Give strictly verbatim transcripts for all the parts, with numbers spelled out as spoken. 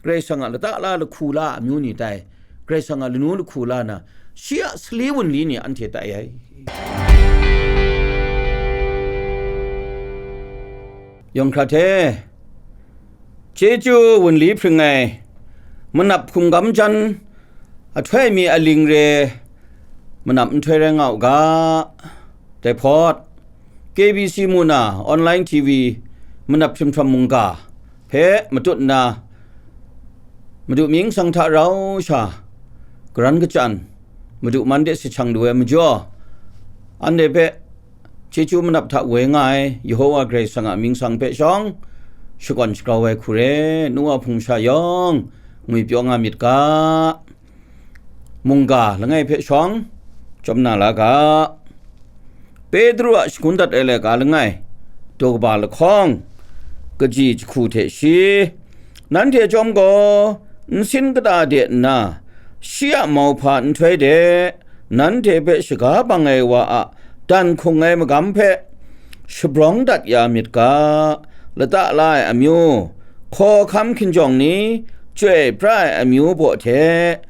Karai Kasang a lata la lahku la amyu ni tai, Karai Kasang a lanu lahku la na, shi a sali wunli ni anhte tai ai. Yawng hkra hte, chyeju wunli hpring ai, manap hkum gam jan, ahtoi mi aling re, manap nhtoi rai nga u ga, dai hpawt, K B C mu na online T V manap hprim hpram mungga hpe matut nna, Madu mying sang hta rau sha, karan kachyan, Madu man de si hkyang lu ai majaw, anhte hpe chyeju manap hta woi nga ai Yehova Karai Kasang a mying sang hpe shawng, shakawn shagrau ai hku re, nu wa hpung sha yawng, ngwipyaw nga myit ga. Mungga langai hpe shawng, chyawm na la ga. Petru a shagun dat ai laika langai, daw kaba lahkawng, kaji jahku hte shi, nanhte chyawm gaw, nsin kata de nna, shi a mauhpa nhtoi de, nanhte hpe shaga bang ai wa a dan hkung ai magam hpe shabrawng dat ya myit ga, lata la ai amyu, hkawhkam hkinjawng ni, chyoi pra ai amyu baw hte,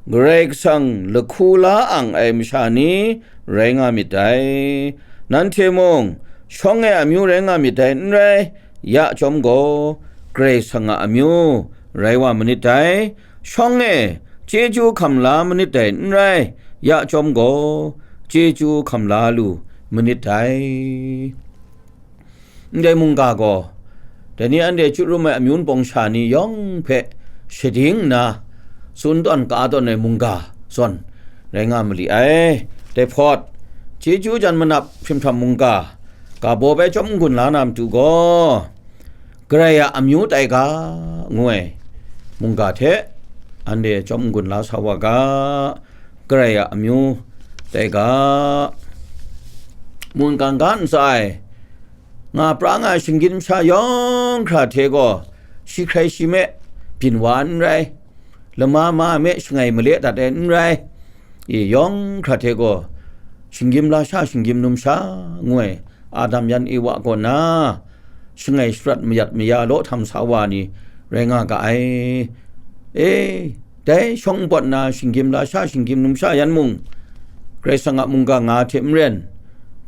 Karai Kasang lahku la ang ai masha ni rai nga myit dai. Nanhte mung shawng e amyu rai nga myit dai, n rai, ya chyawm gaw, Karai Kasang a amyu rai wa manit dai. Shawng e chyeju hkam la manit dai, n rai, ya chyawm gaw, chyeju hkam la lu manit dai. Ndai mungga gaw, dai ni anhte chyut rum ai amyu npawng sha ni yawng hpe shading nna, tsun tawn ka tawn ai mungga zawn rai nga mali ai. Dai hpawt, chyeju jan manap hprim hpram mungga, ga baw bai chyawm n-gun la na matu gaw, Karai a amyu tai ga, ngu ai mungga hte anhte chyawm n-gun la sa wa ga, Karai a amyu tai ga, mungkan ga ntsa ai, nga pra nga ai shinggyim masha yawng hkra hte gaw, shi hkrai shi me byin wa n rai, lama ma me shangai male dat ai n rai, e, yawng hkra hte gaw, shinggyim lasha, shinggyim numsha, ngu ai, Adam yan Ewa kaw na, shangai shaprat mayat maya law htam sa wa ni rai nga ga ai. E, dai shawng npawt na shinggyim lasha, shinggyim numsha yan mung, Karai Kasang a mungga nga hte maren,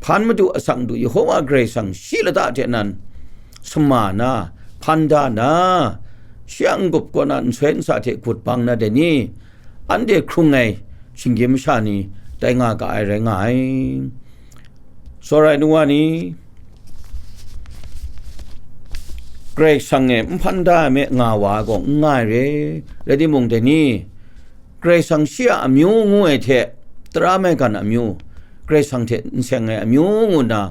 hpan madu asak du Yehova Karai Kasang shi lata hte nan, sama na, hpan da na, shi a n-gup kaw na nsoi nsa hte gut bang na dai ni, anhte hkrung ai shinggyim masha ni tai nga ga ai rai nga ai. Tsawra ai nu wa ni, Karai Kasang e n hpan da ai me nga wa ai gaw n nga ai re, rai timung, dai ni, Karai Kasang shi a amyu ngu ai hte, tara maigan amyu, Karai Kasang hte n seng ai amyu ngu nna,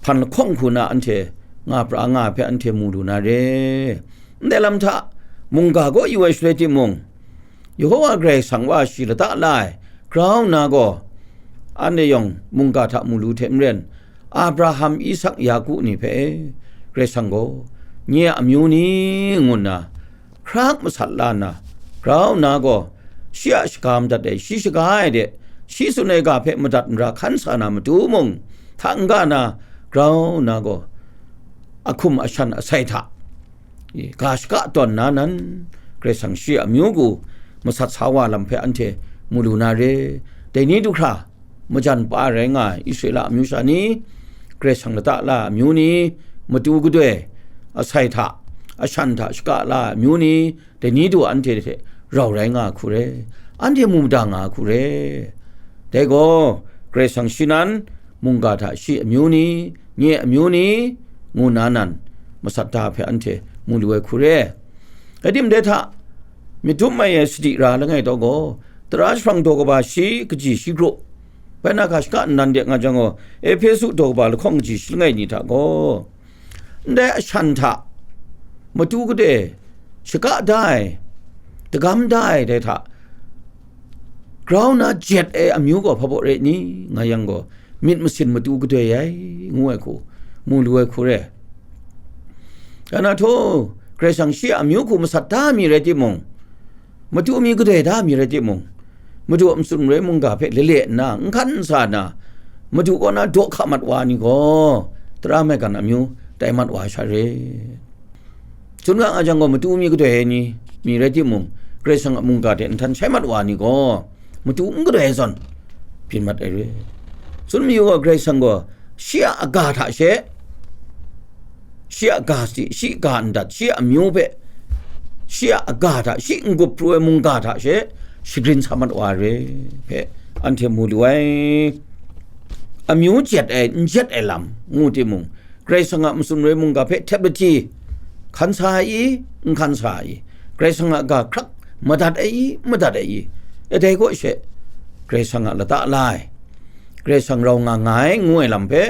hpan lahkawng hku na anhte nga pra nga ai hpe anhte mu lu na re. Ndai lam hta, mungga gaw yu ai shaloi timung, Yehova Karai Kasang wa shi lata la ai grau nna gaw, anhte yawng mungga hta mu lu hte maren, Abraham, Isak, Yaku ni hpe, Karai Kasang gaw, nye a amyu ni, ngu nna, hkrak masat la nna, grau nna gaw, shi a shaga madat ai, shi shaga ai de, shi tsun ai ga hpe madat mara hkan sa na matu mung, hta n-ga na, grau nna gaw, ahkum ashan asai hta, i, ga shaka tawn na nan, Karai Kasang shi a amyu gu masat sa wa lam hpe anhte mu lu na re. Dai ni du hkra, majan pa rai nga ai Israela amyu sha ni, Karai Kasang lata la ai amyu ni, matu gadoi, asai hta, ashan hta shaka la ai amyu ni, dai ni du anhte hte rau rai nga ai hku re, anhte mu mada nga ai hku re. Dai gaw, Karai Kasang shi nan, mungga hta shi amyu ni, nye amyu ni, ngu na nan, masat da hpe anhte mu lu ai hku re. Rai timung, dai hta, myit dum mai ai sadi ra langai taw gaw, tara jahprang daw kaba shi kaji shi kru, bai na ga shaka nnan de nga jang gaw, Ehpesu daw kaba lahkawng kaji shi langai ni hta gaw, ndai ashan hta, matu gade, shaka da ai, dagam da ai dai hta, grau na jet ai amyu gaw hpa baw rai ni, nga yang gaw, myit masin matu gadoi ai, ngu ai hku, mu lu ai hku re. Ana htaw, Karai Kasang shi a amyu hku masat da mi rai timung, matu mi gadoi da mi rai timung, Madu a matsun maroi mungga hpe lale nna, n hkan n sa nna, Madu kaw na daw hka mat wa ni gaw, tara maigan amyu tai mat wa sha re. Tsun nga nga jang gaw, matu mi kadoi ai ni, mi rai timung, Karai Kasang a mungga hte nhtan shai mat wa ni gaw, matu n kadoi ai zawn, byin mat ai re. Tsun mayu gaw, Karai Kasang gaw, shi a aga hta she, shi a ga sadi, shi ga ndat, shi a amyu hpe, shi a aga hta, shi n-gup pru ai mungga hta she, shagrin sa mat wa ai re, hpe, anhte mu lu ai. Amyu jet ai, n jet ai lam, ngu timung, Karai Kasang a matsun roi mungga hpe htep lahti, hkan sa ai i, n hkan sa ai i, Karai Kasang a ga hkrak madat ai i, madat ai i, e dai kaw she, Karai Kasang a lata la ai, Karai Kasang rau nga nga ai, ngu ai lam hpe,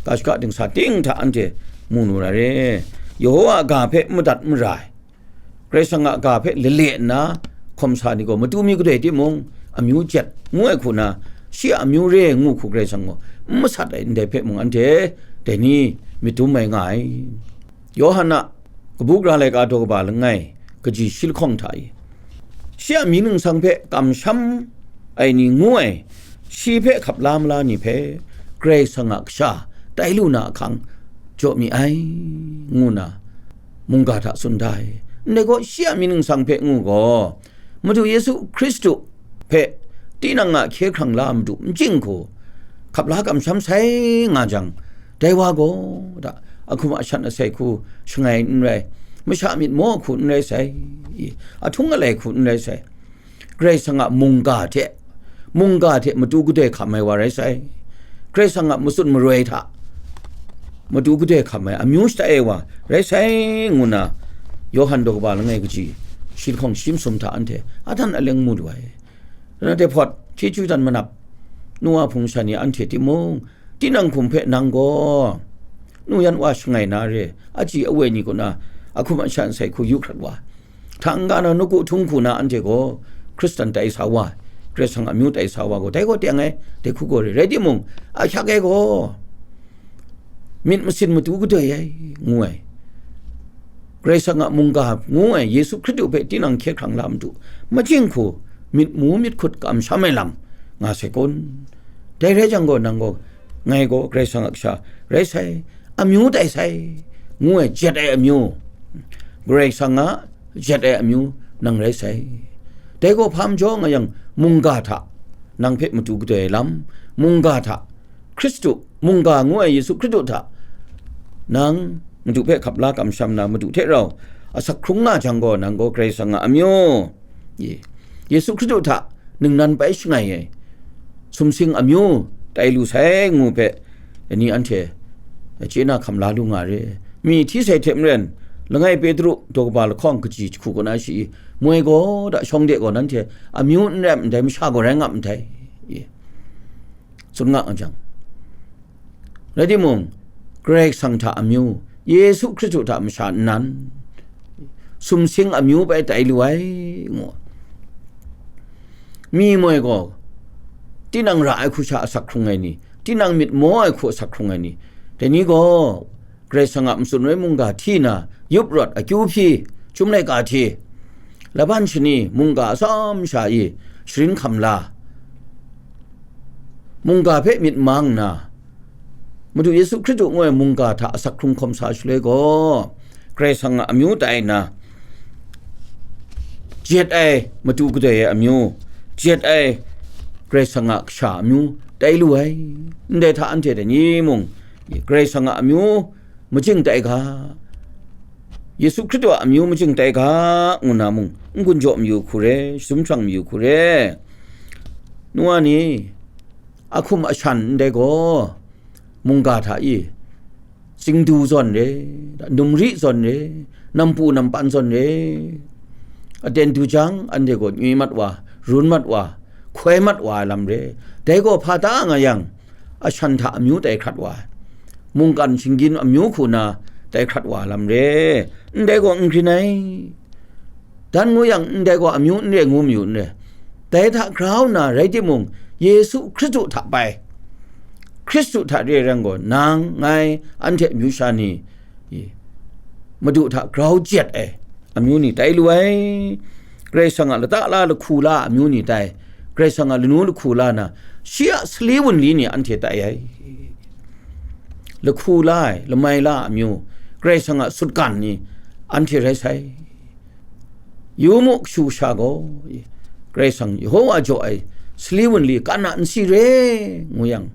ga shaka dingsa ting hta anhte mu nu ra re. Yehowa a ga hpe madat mara ai, Karai Kasang a ga hpe lale nna hkawm sa ni gaw, matu mi kadoi timung, amyu jet ngu ai hku na, shi a amyu re ngu hku Karai Kasang gaw n masat ai ndai hpe mung, anhte dai ni myit dum ai nga ai. Yawhan a kabu gara laika daw kaba langai, kaji shi lahkawng hta i, shi a amying ningsang hpe kamsham ai ni ngu ai, shi hpe hkap la mala ni hpe, Karai Kasang a kasha tai lu na ahkang jaw mi ai, ngu na, mungga hta tsun da ai. Ndai gaw, shi a amying ningsang hpe ngu gaw, Madu Yesu Hkristu hpe tinang a hkye hkrang la Madu n chye hku, hkap la kamsham sai nga jang, dai wa gaw, da, a hkum a shan a sai hku shangai n rai, masha myit maw hku n rai sai, ahtung alai hku n rai sai. Karai Kasang a mungga hte, mungga hte matu kadoi hkam ai wa rai sai. Karai Kasang a matsun maroi hta matu kadoi hkam ai, amyu shatai ai wa rai sai, ngu na, Yawhan daw kaba langai kaji shi lahkawng shi masum hta anhte adan aleng mu lu ai. Rai na, dai hpawt, chyeju dan manap, nu wa hpung sha ni anhte timung, tinang hkum hpe nang gaw, nu yan wa shangai na re, aji awe ni kaw na, a hkum a shan sai hku yu hkrat wa, hta n-ga na nawku htung hku na anhte gaw, Hkristan tai sa wa, Karai Kasang amyu tai sa wa gaw, dai gaw teng ai, dai hku gaw re. Rai timung, ahkyak e gaw, myit masin matu kadoi ai, ngu ai. Karai Kasang a mungga ngu ai Yesu Hkristu hpe tinang hkye hkrang la Madu, majing hku, myit mu myit hkut kamsham ai lam nga sai kun? Dai rai jang gaw, nang gaw, ngai gaw Karai Kasang a kasha rai sai, amyu tai sai, ngu ai jet ai amyu, Karai Kasang a jet ai amyu nang rai sai. Dai gaw hpa majaw nga yang, mungga hta nang hpe matu kadoi ai lam, mungga hta Hkristu, mungga ngu ai Yesu Hkristu hta nang Madu hpe hkap la kamsham na, Madu hte rau asak hkrung nga jang gaw, nang gaw Karai Kasang a amyu, ye, Yesu Hkristu hta ningnan pai shangai ai sumsing amyu tai lu sai ngu hpe, ni anhte chye na hkam la lu nga re. Mi hti sai hte maren, langai Petru daw kaba lahkawng kaji jahku kaw na shi, moi gaw, da, shawng de gaw, nanhte amyu n rem ndai masha gaw rai ngam ndai, ye. Tsun nga jang, rai timung, Karai Kasang hta amyu, Yesu Hkristu hta masha nnan, sumsing amyu bai tai lu ai, ngu. Mi moi gaw, tinang ra ai hku sha asak hkrung ai ni, tinang myit maw ai hku asak hkrung ai ni, dai ni gaw, Karai Kasang a matsun roi mungga hti na, yup rawt akyu hpyi, chyum laika hte, laban shani mungga atsawm sha i sharin hkam la, mungga hpe myit mang nna, Madu Yesu Hkristu ngu ai mungga hta asak hkrung hkawm sa shaloi gaw, Karai Kasang a amyu tai nna, jet ai matu kadoi ai amyu, jet ai Karai Kasang a kasha amyu tai lu ai. Ndai hta anhte dai ni mung, Karai Kasang a amyu majing tai ga, Yesu Hkristu a amyu majing tai ga, ngu na mung, n gun jaw mayu hku re, shadum shang mayu hku re. Nu wa ni, a hkum a shan ndai gaw, mungga hta i, tsingdu zawn re, numri zawn re, nampu nampan zawn re, aten du jang, anhte gaw nyoi mat wa, run mat wa, hkoi mat wa ai lam re. Dai gaw hpa ta nga yang, ashan hta amyu tai hkrat wa ai, mungkan shinggyin amyu hku na tai hkrat wa ai lam re, ndai gaw n hkrin ai. Dan ngu yang, ndai gaw amyu n re ngu mayu n re. Dai hta grau nna rai timung, Yesu Hkristu hta bai, Hkristu hta re ai rai gaw, nang, ngai, anhte amyu sha ni, i, Madu hta grau jet ai amyu ni tai lu ai. Karai Kasang a lata la lahku la amyu ni tai, Karai Kasang a lanu lahku la na, shi a sali wunli ni anhte tai ai. Lahku la ai, lamai la a amyu, Karai Kasang a sutgan ni, anhte rai sai. Yu mu, kashu kasha gaw Karai Kasang Yehowa jaw ai sali wunli kan a n si re ngu yang,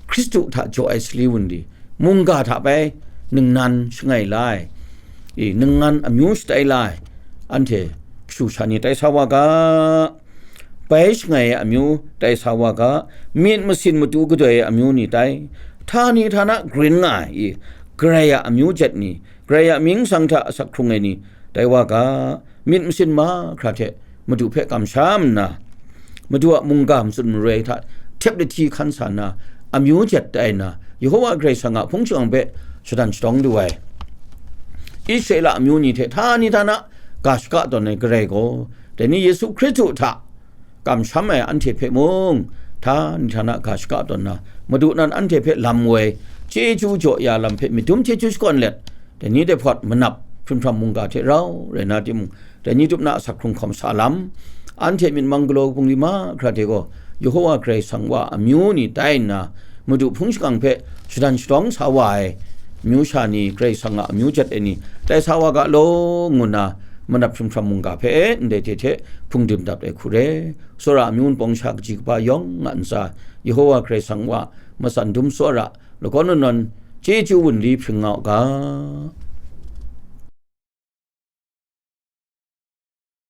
Hkristu hta jaw ai sali wunli, mungga hta bai ningnan shangai la ai, i, ningnan amyu shatai la ai, anhte kashu kasha ni tai sa wa ga. Bai shangai ai amyu tai sa wa ga, myit masin matu gadoi ai amyu ni tai, htani htana grin nga ai, i, Karai a amyu jet ni, Karai a mying sang hta asak hkrung ai ni tai wa ga, myit masin mahkra hte Madu hpe kamsham nna, Madu a mungga matsun maroi hta htep lahti hkan sa nna, amyu jet tai nna, Yehowa Karai Kasang a hpung shingkang hpe shadan shadawng lu ai Israela amyu ni hte htani htana ga shaka tawn ai Karai gaw, dai ni Yesu Hkristu hta kamsham ai anhte hpe mung, htani htana ga shaka tawn nna, Madu nan anhte hpe lam woi, chyeju jaw ya lam hpe myit dum chyeju shakawn let, dai ni dai hpawt manap hprim hpram mungga hte rau rai na timung, dai ni tup na asak hkrung hkawm sa lam, anhte myit mang galaw bungli mahkra hte gaw, Yehowa Karai Kasang wa amyu ni tai nna, Madu hpung shingkang hpe shadan shadawng sa wa ai amyu sha ni, Karai Kasang a amyu jet ai ni tai sa wa ga law, ngu nna manap hprim hpram mungga hpe ndai hte hte hpungdim dat ai hku re. Tsawra amyu npawng sha kaji kaba yawng a ntsa, Yehowa Karai Kasang wa matsan dum tsawra lagawn lanawn chyeju wunli hpring nga u ga.